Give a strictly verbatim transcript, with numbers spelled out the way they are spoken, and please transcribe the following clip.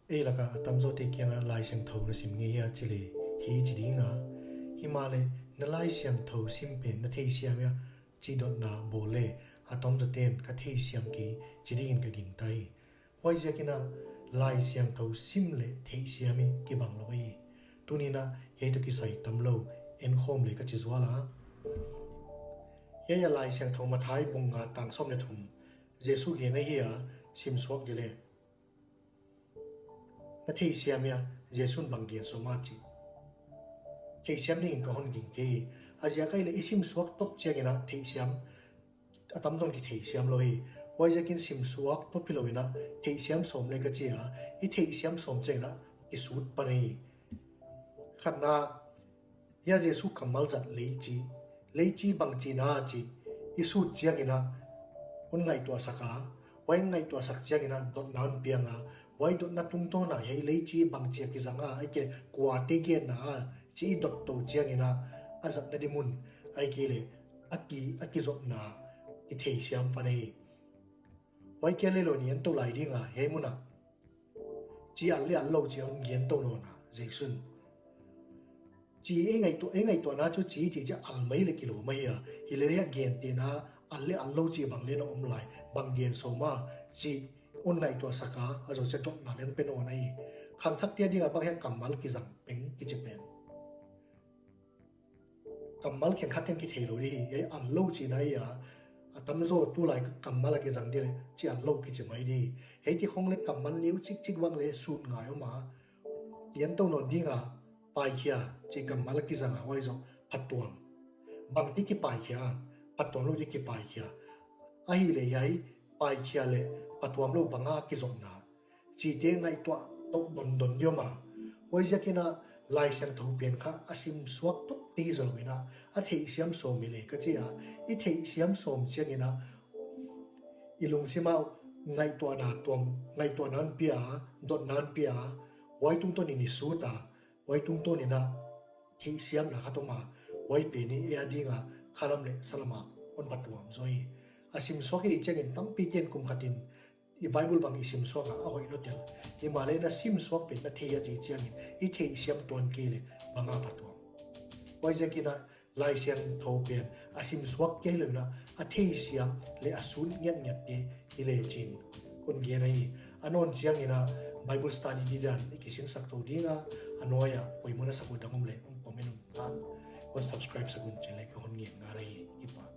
Ei laka a tamzawte kiangah Laisiangthou na sim ngei hia chi leh, hi chi ding a. Himahleh na Laisiangthou sim pen na theisiam hia chih dotna bawl leh, a tamzawte'n ka theisiam kei chi dingin ka gingta hi. Huaiziakin a Laisiangthou sim leh theisiam hi kibang lou hi. Tuni'n a hiai toh kisai tamlou en khawm leh ka chi zual a. Hiai a Laisiangthou Matthai bung nga tang sawm leh thum, Jesu gen ahi a, sim suak di leh. Na theisiam hia, Jesu'n bang gen sawm a chih theisiam dingin ka hon ging kei. A ziak ahihleh i sim suak top chiangin a theisiam, a tamzaw'n kitheisiam lou hi. Huaiziakin sim suak top hilou in a theisiam sawm leh ka chi a, i theisiam sawm chiangin a kisut pan hi. Khatna, hiai Jesu kammal zat leichi, leichi bangchi na chih i sut chiangin a hon ngaihtuahsak a, huai ngaihtuahsak chiangin a dotna hon piang a, huai dotna tungtawn a hiai leichi bangchi a kizang a, ahihkeileh kuate genna a chih i dot tou chiangin a, a zatna di mun, ahihkeileh a ki, a kizopna kitheisiam pan hi. Huai kia leh lou ni en tou lai ding a, hiai mun a chi al leh al lou chih hon gen tou nawn a, Jesu'n. Chi ei ngaihtuah, ei ngaihtuahna chu chi, chi, chi al mai leh kilawm ahi a. Hileleh a gentehna al leh al lou chih bang leh na om lai, bang gen sawm a chih hon ngaihtuahsak a, a zoh chiang dotna leng pe nawn ahi. Khangthakte ading a bang hiai kammal kizang peng kichi pen. Kammal khenkhat ten kitheilou di hi, hiai al lou chihna hi a, a tamzaw tulai kammal a kizang di leh chi al lou kichi mai di. Hiai ti khong leh kammal neuchik chik bang leh sut ngai om a. Gen tou nawn ding a, paikhia chih kammal a kizang a, huai zoh phatuam. Bangchi kipaikhia, phatuam lou di kipaikhia. Ahihleh hiai paikhia leh phatuam lou bang a kizopna chihte ngaihtuah tou dondon di om a. Huaiziakin a Laisiangthou pen kha a sim suak tokte hi zalou in a, a theihsiam sawm hi leh ka chi a, i theihsiam sawm chiangin a i lungsim a ngaihtuahna tuam, ngaihtuahna hon pia, dotna hon pia, huai tungtawn in i sut a, huai tungtawn in a theihsiamna khat om a, huai pen hi ei ading a khalam leh salam a hon phatuam zaw hi. A sim suak i chiangin tampi ten kum khat in i Bible bang i sim suak a, a hoih lou tel. Himahleh na sim suak pen na thei a chih chiangin i theihsiam tuan kei leh bang a phatuam. Huaiziakin a Laisiangthou pen a sim suak kei lou in a, a theisiam leh a sut ngiatngiatte hi leh chi'n kon gen ahi. A nawn chiangin a Bible study di dan i kisinsak tou ding a, a nuai a poimoh na sak uh dang om leh comment un tan, kon subscribe sak un chih leh ka hon ngen ngal ahi. Kipak.